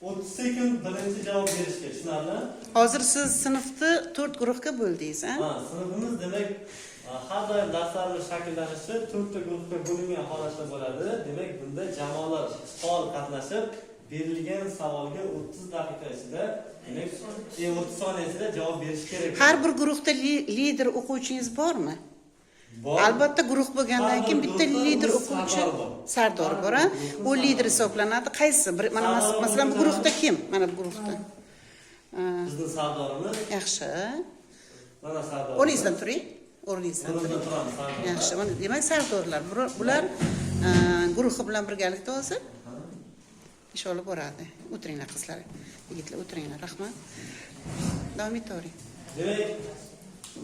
30 sekund birinchi javob berishga, tushunarli? Hozir siz sinfni 4 guruhga bo'ldingiz, a? Ha, sinfimiz demak, har doim darslarimiz shakllanishi to'rtta guruhga bo'lingan holatda bo'ladi. Demak, bunda jamoalar faol qatnashib, berilgan savolga 30 daqiqa ichida, demak, 30 soniya ichida javob berish kerak. Har bir guruhda lider o'quvchingiz bormi? Bor. Albatta, guruh bo'lgandan Har keyin bir bitta guruhda lider o'z o'quvchi sardori bor. Sardor bor, a? Har bir guruhning U lider sardori. hisoblanadi. Qaysi? Bir, mana Sardori masalan, bu o'quvchi- guruhda kim? Mana bu guruhda. Bizning sardorimiz Yaxshi. mana sardor. O'rningizdan turing. O'rningizdan O'rnimizdan turing. turamiz, sardor. Yaxshi. Mana demak, sardorlar. Bular guruhi bilan birgalikda hozir ish olib boradi. O'tiringlar, qizlar, yigitlar, o'tiringlar. Rahmat. Davom etavering. Demak,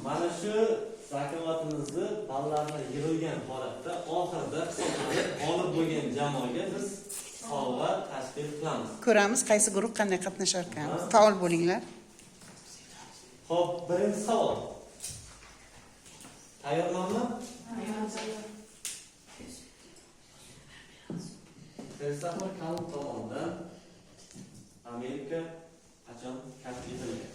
mana shu zakovatimizni ballarni yig'ilgan holatda oxirida hisoblanib, g'olib bo'lgan jamoaga biz sovg'a tashkil qilamiz. Ko'ramiz, qaysi guruh qanday qatnashar ekan. Faol bo'linglar. Xo'p, birinchi savol. Tayyormanmi? Kristofer Kolumb tomonidan Amerika qachon kashf etilgan?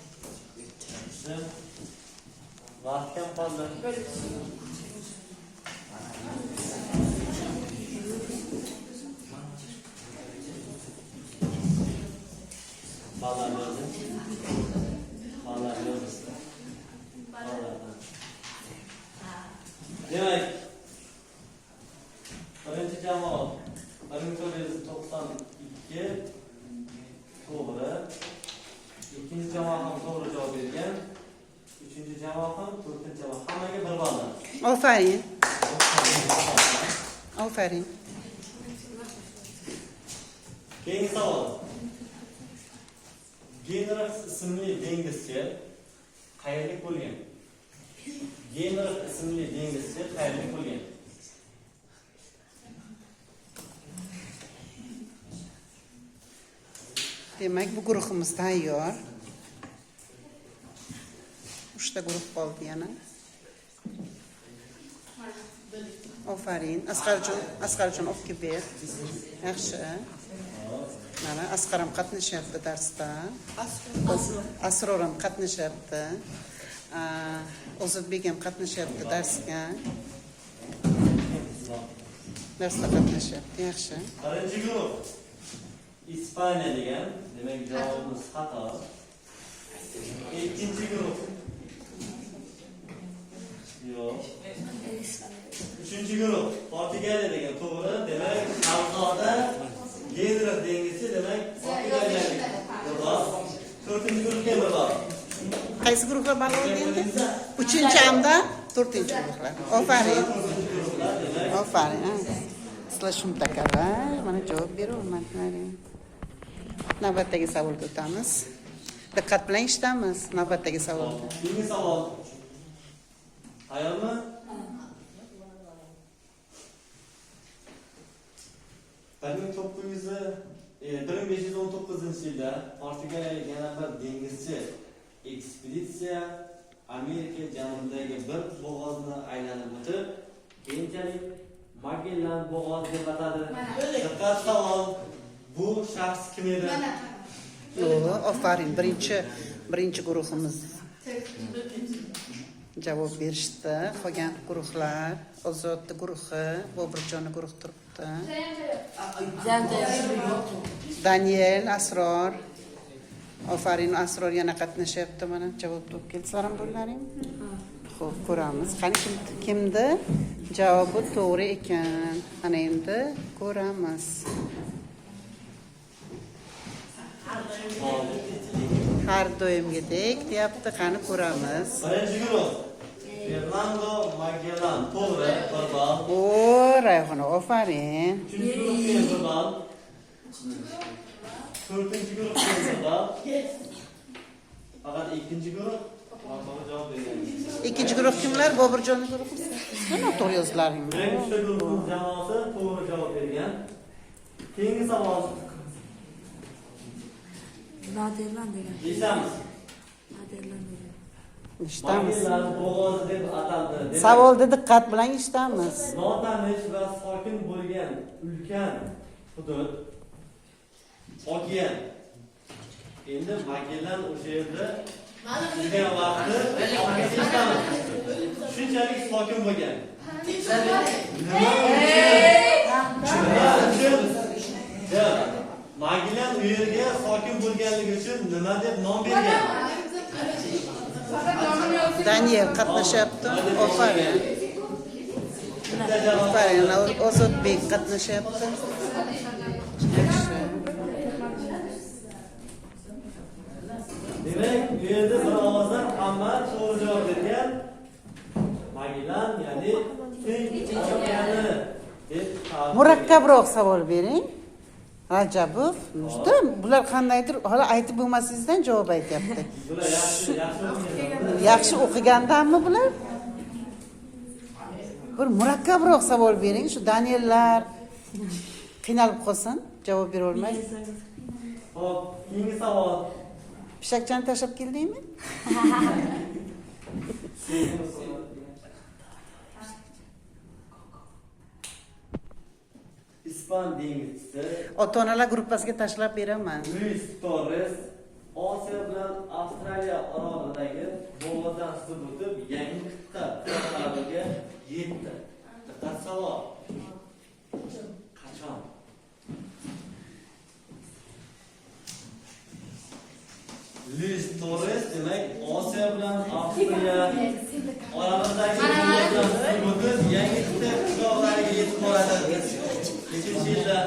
Yaxshi. Vaqt kam qoldi. Ballar yozing. Ballar yozing. Ballar. Demak, birinchi jamoa 1492 to'g'ri. Ikkinchi jamoa ham to'g'ri javob bergan. Uchinchi jamoa ham, to'rtinchi jamoa, hammaga bir balldan. Ofarin. Ofarin. Keyingi savol. Genrix ismli dengizchi qayerlik bo'lgan? Genrix ismli dengizchi qayerlik bo'lgan? Demak, bu guruhimiz tayyor. Uchta guruh qoldi yana. Ofarin. Asqarjon, Asqarjon, olib kelib ber. Yaxshi. Mana Asqar ham qatnashyapti darsda. Asror ham qatnashyapti. Ozodbek ham qatnashyapti darsga. Darsda qatnashyapti. Yaxshi. Birinchi guruh Ispaniya degan, demak, javobimiz xato. Ikkinchi guruh yo'q. Uchinchi guruh Portugaliya degan, to'g'ri. Demak, Shahzoda Genrix dengizchi, demak, portugaliyalik. Bir ball. To'rtinchi guruhga bir ball. Qaysi guruhlar ball oldi endi? Uchinchi hamda to'rtinchi guruhlar. Ofarin. To'rtinchi guruhlar, demak, Ofarin. Ha. Sizlar shumtakalar. Mana javob beravermadinglar. Navbatdagi savolga o'tamiz. Diqqat bilan eshitamiz navbatdagi savolni. Keyingi savol. Tayyormi? 1900 1519-yilda portugaliyalik yana bir dengizchi ekspeditsiya Amerika janubidagi bir bo'g'ozni aylanib o'tib, keyinchalik Magellan bo'g'ozi deb atadi. Diqqat, savol. Bu shaxs kim edi? Yo'q, ofarin. Birinchi guruhimiz javob berishdi. Qolgan guruhlar, Ozodni guruhi, Boburjonni guruh turibdi. Daniel, Asror. Ofarin, Asror yana qatnashyapti mana, javob topib keldilar ham bo'llaring. Xo'p, ko'ramiz. Qani, kim kimni javobi to'g'ri ekan? Ana endi ko'ramiz. Har doimgidek deyapti, qani ko'ramiz. Birinchi guruh Fernando Magellan, to'g'ri, bir ball. O, Rayhona, ofarin. Uchinchi guruhga ham bir ball. To'rtinchi guruhga ham bir ball. Faqat ikkinchi guruh noto'g'ri javob bergan. Ikkinchi guruh kimlar? Boburjonni guruhi. Nima noto'g'ri yozdilaring? Demak, uchta guruhimiz jamoasi to'g'ri javob bergan. Keyingi savol. Nadirlan degan. Eshitamiz. Eshitamiz. Magellan bo'g'ozi deb ataldi. Demak, Savolni diqqat bilan eshitamiz. notanish va sokin bo'lgan ulkan hudud okean. Endi Magellan o'sha yerda yurgan vaqti eshitamiz. Shunchalik sokin bo'lgan. Nima uchun? Nima uchun? Magellan u yerga sokin bo'lganligi uchun nima deb nom bergan? Daniel qatnashyapti. Ofarin. Bitta javob. Ofarin. Ozodbek qatnashyapti. Yaxshi. Demak, bu yerda bir ovozdan hamma to'g'ri javob bergan. Magellan, ya'ni Tinch okeani deb ta'bir. Murakkabroq savol bering. Rajabov, juda bular qandaydir hali aytib bo'lmasingizdan javob aytyapti. Bular yaxshi, yaxshi o'qigan. Yaxshi o'qigandanmi bular? Bir murakkabroq savol bering, shu Daniellar qiynalib qolsin, javob bera olmay. Xo'p, keyingi savol. Pishakchani tashlab keldingmi? Ispan dengizchisi Ota-onalar gruppasiga tashlab beraman. Luis Torres Osiyo bilan Avstraliya orolidagi bo'g'ozdan suzib o'tib, yangi qit'a qirg'oqlariga yetdi. Diqqat, savol. Qachon? Luis Torres, demak, Osiyo bilan Avstraliya oralig'idagi bo'g'ozdan suzib o'tib, yangi qit'a qirg'oqlariga yetib boradi. Nechinchi yilda?